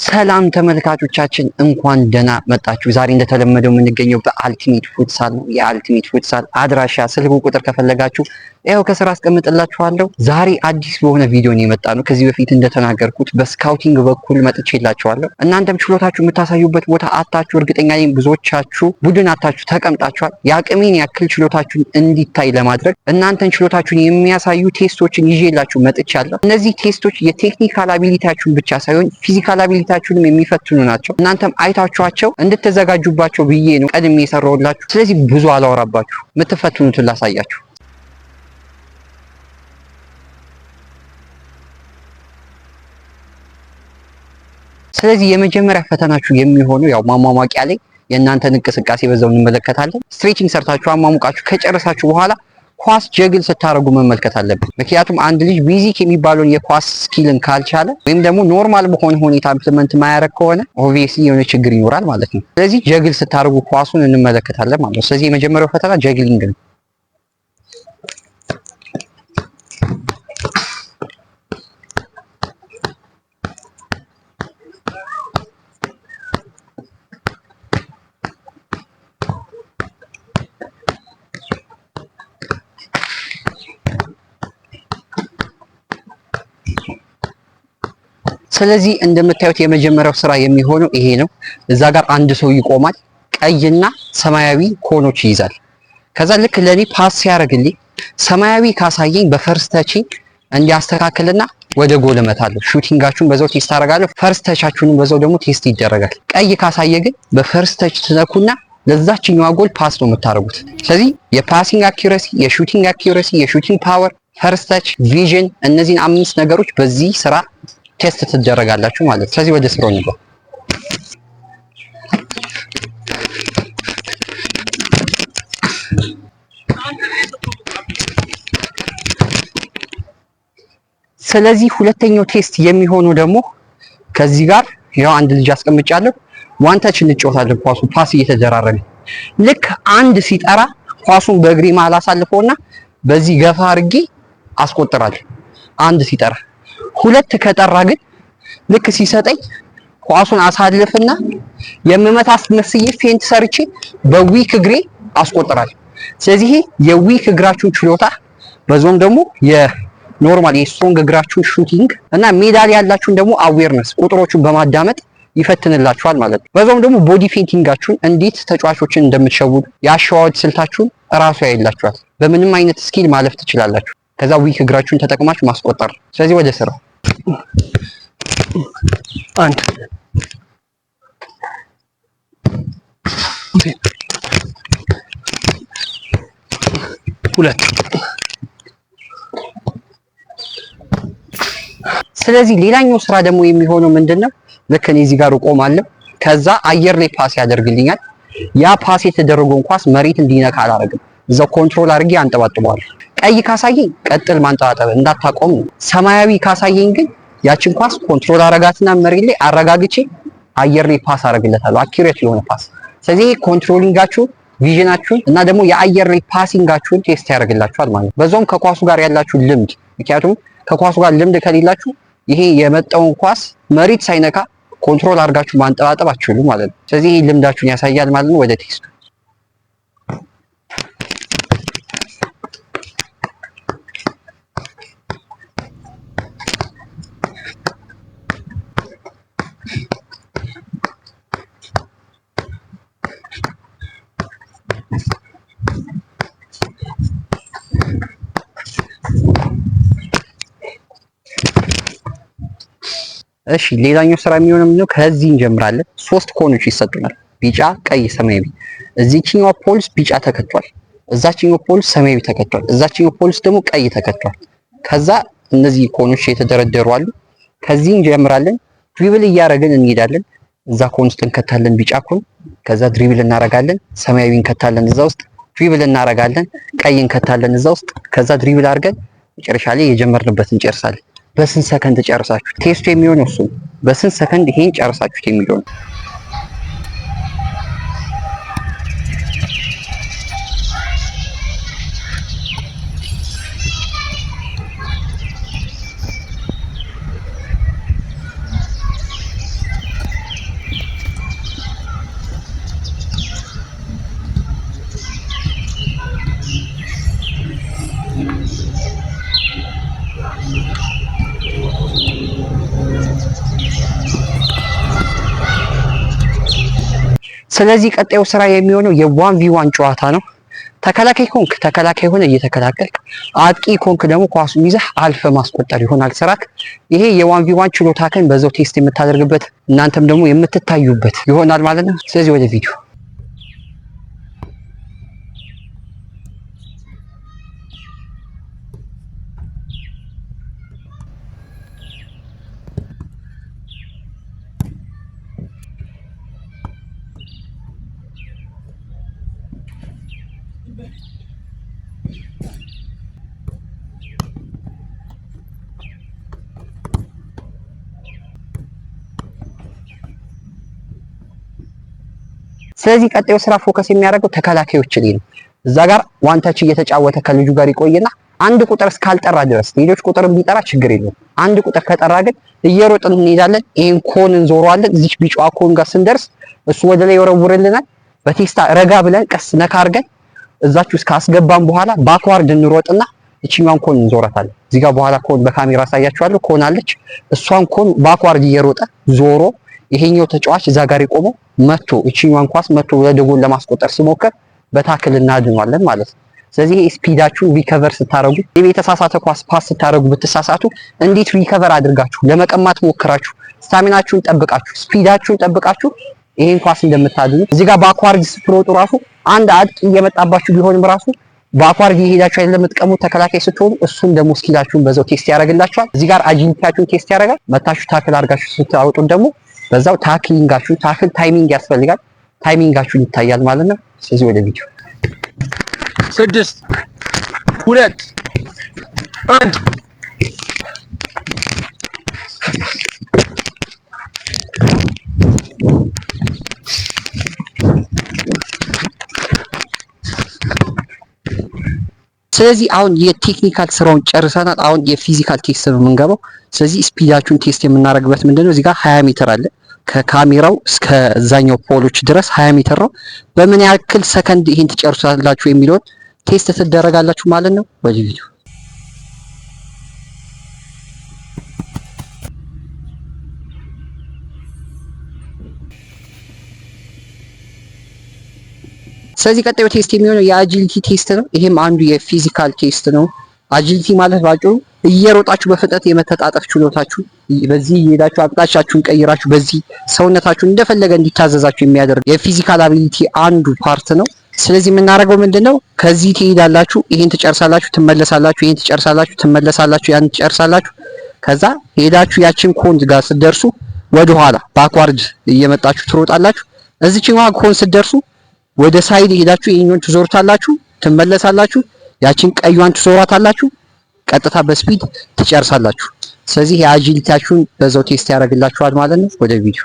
ሰላም ተመልካቾቻችን፣ እንኳን ደህና መጣችሁ። ዛሬ እንደተለመደው የምንገኘው በ Ultimate Futsal ነው። የ Ultimate Futsal አድራሻ፣ ስልክ ቁጥር ከፈለጋችሁ ያው ከስር አስቀምጥላችኋለሁ። ዛሬ አዲስ በሆነ ቪዲዮ ነው የመጣነው። ከዚህ በፊት እንደተናገርኩት በ scouting በኩል መጥቼላችኋለሁ። እናንተም ችሎታችሁ የምታሳዩበት ቦታ አታችሁ፣ እርግጠኛ ነኝ ብዙዎቻችሁ ቡድን አታችሁ ተቀምጣችኋል። የአቅሜን ያክል ችሎታችሁን እንዲታይ ለማድረግ እናንተን ችሎታችሁን የሚያሳዩ test ኦችን ይዤላችሁ መጥቻለሁ። እነዚህ test ኦች የ technical ability ያችሁን ብቻ ሳይሆን physical ability ያችሁንም የሚፈትኑ ናቸው። እናንተም አይታችኋቸው እንድትዘጋጁባቸው ብዬ ነው ቀድሜ የሰራሁላችሁ። ስለዚህ ብዙ አላወራባችሁ፣ የምትፈትኑትን ላሳያችሁ። ስለዚህ የመጀመሪያ ፈተናችሁ የሚሆነው ያው ማሟሟቂያ ላይ የእናንተን እንቅስቃሴ በዛው እንመለከታለን። Stretching ሰርታችሁ አሟሙቃችሁ ከጨረሳችሁ በኋላ ኳስ juggle ስታደርጉ መመልከት አለብን። ምክንያቱም አንድ ልጅ basic የሚባለውን የኳስ skill ን ካልቻለ ወይም ደግሞ normal በሆነ ሁኔታ implement ማያደርግ ከሆነ obviously የሆነ ችግር ይኖራል ማለት ነው። ስለዚህ juggle ስታደርጉ ኳሱን እንመለከታለን ማለት ነው። ስለዚህ የመጀመሪያው ፈተና juggling ነው። ስለዚህ እንደምታዩት የመጀመሪያው ስራ የሚሆነው ይሄ ነው። እዛ ጋር አንድ ሰው ይቆማል። ቀይና ሰማያዊ cone ኦች ይይዛል። ከዛ ልክ ለኔ pass ሲያደርግልኝ ሰማያዊ ካሳየኝ በ first touch እንዲያስተካክልና ወደ ጎል እመታለሁ። Shooting ኣችሁን በዛው test አደርጋለሁ። First touch ኣችሁንም በዛው ደግሞ test ይደረጋል። ቀይ ካሳየ ግን በ first touch ትነኩና ለዛችኛዋ ጎል pass ነው የምታደርጉት። ስለዚህ የ passing accuracy፣ የ shooting accuracy፣ የ shooting power፣ first touch፣ vision እነዚህን አምስት ነገሮች በዚህ ስራ test ትደረጋላችሁ ማለት ነው። ስለዚህ ወደ ስራው እንግባ። ስለዚህ ሁለተኛው test የሚሆነው ደግሞ ከዚህ ጋር ያው አንድ ልጅ አስቀምጫለሁ። One touch እንጫወታለን። ኳሱ pass እየተደራረገ ልክ አንድ ሲጠራ ኳሱን በእግሬ መሀል አሳልፈውና በዚህ ገፋ አድርጌ አስቆጥራለሁ። አንድ ሲጠራ፣ ሁለት ከጠራ ግን ልክ ሲሰጠኝ ኳሱን አሳልፍና የምመታ አስመስዬ feint ሰርቼ በ weak እግሬ አስቆጥራለሁ። ስለዚህ የ weak እግራችሁን ችሎታ በዛውም ደግሞ የ normal የ strong እግራችሁን shooting እና ሜዳ ላይ ያላችሁን ደግሞ awareness ቁጥሮቹን በማዳመጥ ይፈትንላችኋል ማለት ነው። በዛውም ደግሞ body feinting ኣችሁን እንዴት ተጫዋቾችን እንደምትሸውዱ የአሸዋወድ ስልታችሁን እራሱ ያይላችኋል። በምንም አይነት skill ማለፍ ትችላላችሁ። ከዛ weak እግራችሁን ተጠቅማችሁ ማስቆጠር። ስለዚህ ወደ ስራው። አንድ፣ ሁለት። ስለዚህ ሌላኛው ስራ ደግሞ የሚሆነው ምንድነው? ልክ እኔ እዚህ ጋር እቆማለሁ። ከዛ አየር ላይ pass ያደርግልኛል። ያ pass የተደረገውን ኳስ መሬት እንዲነካ አላደርግም። እዛው control አድርጌ አንጠባጥበዋለሁ። ቀይ ካሳየኝ ቀጥል ማንጠባጠብ እንዳታቆም ነው። ሰማያዊ ካሳየኝ ግን ያችን ኳስ control አረጋትና መሬት ላይ አረጋግቼ አየር ላይ pass አረግለታለሁ፣ accurate የሆነ pass። ስለዚህ controlling ኣችሁ፣ vision ኣችሁን እና ደግሞ የአየር ላይ passing ኣችሁን test ያደርግላችኋል ማለት ነው። በዛውም ከኳሱ ጋር ያላችሁ ልምድ፣ ምክንያቱም ከኳሱ ጋር ልምድ ከሌላችሁ ይሄ የመጣውን ኳስ መሬት ሳይነካ control አድርጋችሁ ማንጠባጠብ አትችሉም ማለት ነው። ስለዚህ ይሄ ልምዳችሁን ያሳያል ማለት ነው። ወደ test ኡ። እሺ፣ ሌላኛው ስራ የሚሆነው ምንድነው? ከዚህ እንጀምራለን። ሶስት cone ኦች ይሰጡናል፣ ቢጫ፣ ቀይ፣ ሰማያዊ። እዚህኛው pole ቢጫ ተከቷል፣ እዛችኛው pole ሰማያዊ ተከቷል፣ እዛችኛው pole ደግሞ ቀይ ተከቷል። ከዛ እነዚህ cone ኦች የተደረደሩ አሉ። ከዚህ እንጀምራለን። Dribble እያደረግን እንሄዳለን። እዛ cone ውስጥ እንከታለን ቢጫ cone። ከዛ dribble እናረጋለን፣ ሰማያዊ እንከታለን እዛ ውስጥ dribble እናረጋለን፣ ቀይ እንከታለን እዛ ውስጥ። ከዛ dribble አድርገን መጨረሻ ላይ የጀመርንበት እንጨርሳለን። በስንት ሰከንድ ጨርሳችሁ? Test ኡ የሚሆነው እሱ ነው። በስንት ሰከንድ ይሄን ጨርሳችሁት የሚለው ነው። ስለዚህ ቀጣዩ ስራ የሚሆነው የ 1 v 1 ጨዋታ ነው። ተከላካይ ከሆንክ ተከላካይ ሆነህ እየተከላከልክ፣ አጥቂ ከሆንክ ደግሞ ኳሱን ይዘህ አልፈህ ማስቆጠር ይሆናል ስራክ። ይሄ የ 1 v 1 ችሎታህን በዛው test የምታደርግበት፣ እናንተም ደግሞ የምትታዩበት ይሆናል ማለት ነው። ስለዚህ ወደ ቪዲዮ። ስለዚህ ቀጣዩ ስራ focus የሚያደርገው ተከላካዮች ላይ ነው። እዛ ጋር one touch እየተጫወተ ከልጁ ጋር ይቆይና አንድ ቁጥር እስካልጠራ ድረስ፣ ሌሎች ቁጥር ቢጠራ ችግር የለውም። አንድ ቁጥር ከጠራ ግን እየሮጥን እንሄዳለን። ይሄን cone እንዞረዋለን። እዚች ቢጫዋ cone ጋር ስንደርስ እሱ ወደ ላይ ይወረውርልናል። በቴስታ ረጋ ብለን ቀስ ነካ አድርገን እዛች ውስጥ ካስገባን በኋላ backward እንሮጥና እቺኛዋን cone እንዞራታለን። እዚህ ጋር በኋላ cone በካሜራ አሳያችኋለሁ። Cone አለች። እሷን cone backward እየሮጠ ዞሮ ይሄኛው ተጫዋች እዛ ጋር የቆመው መቶ እቺኛዋን ኳስ መቶ ወደ ጎል ለማስቆጠር ሲሞክር በ tackle እናድኗለን ማለት ነው። ስለዚህ ይሄ speed ኣችሁን recover ስታረጉ፣ የተሳሳተ ኳስ pass ስታረጉ ብትሳሳቱ እንዴት recover አድርጋችሁ ለመቀማት ሞክራችሁ stamina ችሁን ጠብቃችሁ speed ኣችሁን ጠብቃችሁ ይሄን ኳስ እንደምታድኑ። እዚህ ጋር backward ስትሮጡ ራሱ አንድ አጥቂ እየመጣባችሁ ቢሆንም ራሱ backward እየሄዳችሁ አይደለም የምትቀሙት ተከላካይ ስትሆኑ፣ እሱን ደግሞ skill ኣችሁን በዛው test ያደርግላችኋል። እዚህ ጋር agility ያችሁን test ያደርጋል። መታችሁ tackle አድርጋችሁ ስታወጡት ደግሞ በዛው tackling ኣችሁ፣ tackle timing ያስፈልጋል። Timing ኣችሁን ይታያል ማለት ነው። ስለዚህ ወደ ቪዲዮ። 6፣ 2፣ 1። ስለዚህ አሁን የ technical ስራውን ጨርሰናል። አሁን የ physical test ነው የምንገባው። ስለዚህ speed ኣችሁን test የምናደርግበት ምንድነው? እዚህ ጋር 20 ሜትር አለ። ከካሜራው እስከ እዛኛው pole ኦች ድረስ 20 ሜትር ነው። በምን ያክል ሰከንድ ይሄን ትጨርሳላችሁ የሚለውን test ትደረጋላችሁ ማለት ነው። በዚህ ቪዲዮ። ስለዚህ ቀጣዩ test የሚሆነው የ agility test ነው። ይሄም አንዱ የ physical test ነው። Agility ማለት ባጭሩ እየሮጣችሁ በፍጥነት የመተጣጠፍ ችሎታችሁ፣ በዚህ እየሄዳችሁ አቅጣጫችሁን ቀይራችሁ በዚህ ሰውነታችሁን እንደፈለገ እንዲታዘዛችሁ የሚያደርግ የ physical ability አንዱ part ነው። ስለዚህ የምናደርገው ምንድን ነው? ከዚህ ትሄዳላችሁ፣ ይሄን ትጨርሳላችሁ፣ ትመለሳላችሁ፣ ይሄን ትጨርሳላችሁ፣ ትመለሳላችሁ፣ ያን ትጨርሳላችሁ። ከዛ ሄዳችሁ ያችን cone ጋር ስትደርሱ ወደኋላ backward እየመጣችሁ ትሮጣላችሁ። እዚችኛዋ cone ስትደርሱ ወደ side ሄዳችሁ ይሄኛውን ትዞሩታላችሁ፣ ትመለሳላችሁ፣ ያችን ቀዩን ትዞራታላችሁ፣ ቀጥታ በ speed ትጨርሳላችሁ። ስለዚህ የ agility ያችሁን በዛው test ያደርግላችኋል ማለት ነው። ወደ ቪዲዮ።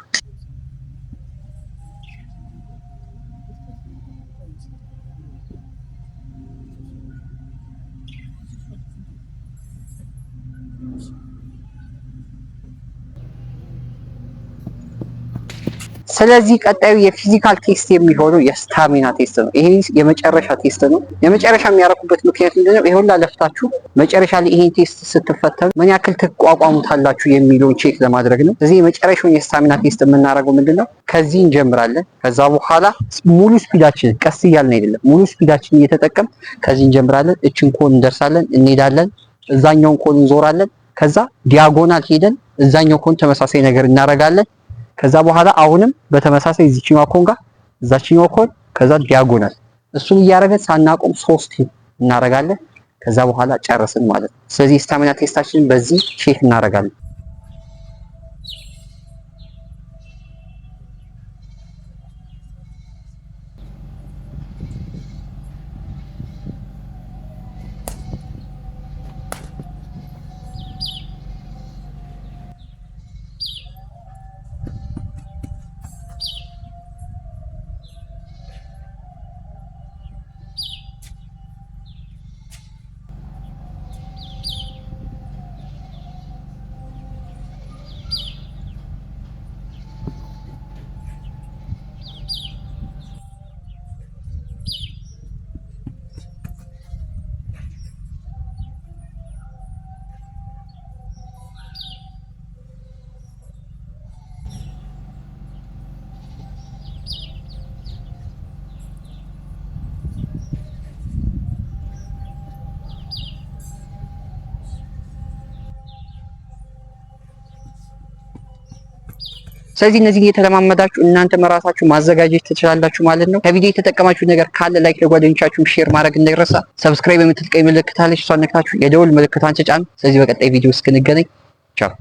ስለዚህ ቀጣዩ የ physical test የሚሆነው የ stamina test ነው። ይሄ የመጨረሻ test ነው። የመጨረሻ የሚያደርጉበት ምክንያት ምንድነው? ይሄ ሁላ ለፍታችሁ መጨረሻ ላይ ይሄን test ስትፈተኑ ምን ያክል ትቋቋሙታላችሁ የሚለውን check ለማድረግ ነው። ስለዚህ የመጨረሻውን የ stamina test የምናደርገው ምንድነው? ከዚህ እንጀምራለን። ከዛ በኋላ ሙሉ speed ኣችን፣ ቀስ እያልን አይደለም፣ ሙሉ speed ኣችን እየተጠቀምን ከዚህ እንጀምራለን። እችን cone እንደርሳለን፣ እንሄዳለን፣ እዛኛውን cone እንዞራለን። ከዛ diagonal ሄደን እዛኛው cone ተመሳሳይ ነገር እናደርጋለን። ከዛ በኋላ አሁንም በተመሳሳይ እዚችኛው cone ጋር፣ እዛችኛው cone፣ ከዛ diagonal፣ እሱን እያደረገን ሳናቆም ሶስት እናደርጋለን። ከዛ በኋላ ጨረስን ማለት ነው። ስለዚህ stamina test ኣችንን በዚህ check እናደርጋለን። ስለዚህ እነዚህን እየተለማመዳችሁ እናንተ ራሳችሁ ማዘጋጀት ትችላላችሁ ማለት ነው። ከቪዲዮ የተጠቀማችሁ ነገር ካለ like፣ ለጓደኞቻችሁ share ማድረግ እንዳይረሳ። Subscribe የምትል ቀይ ምልክት አለች፣ እሷን ነክታችሁ የደወል ምልክቷን ተጫኑ። ስለዚህ በቀጣይ ቪዲዮ እስክንገናኝ ቻው።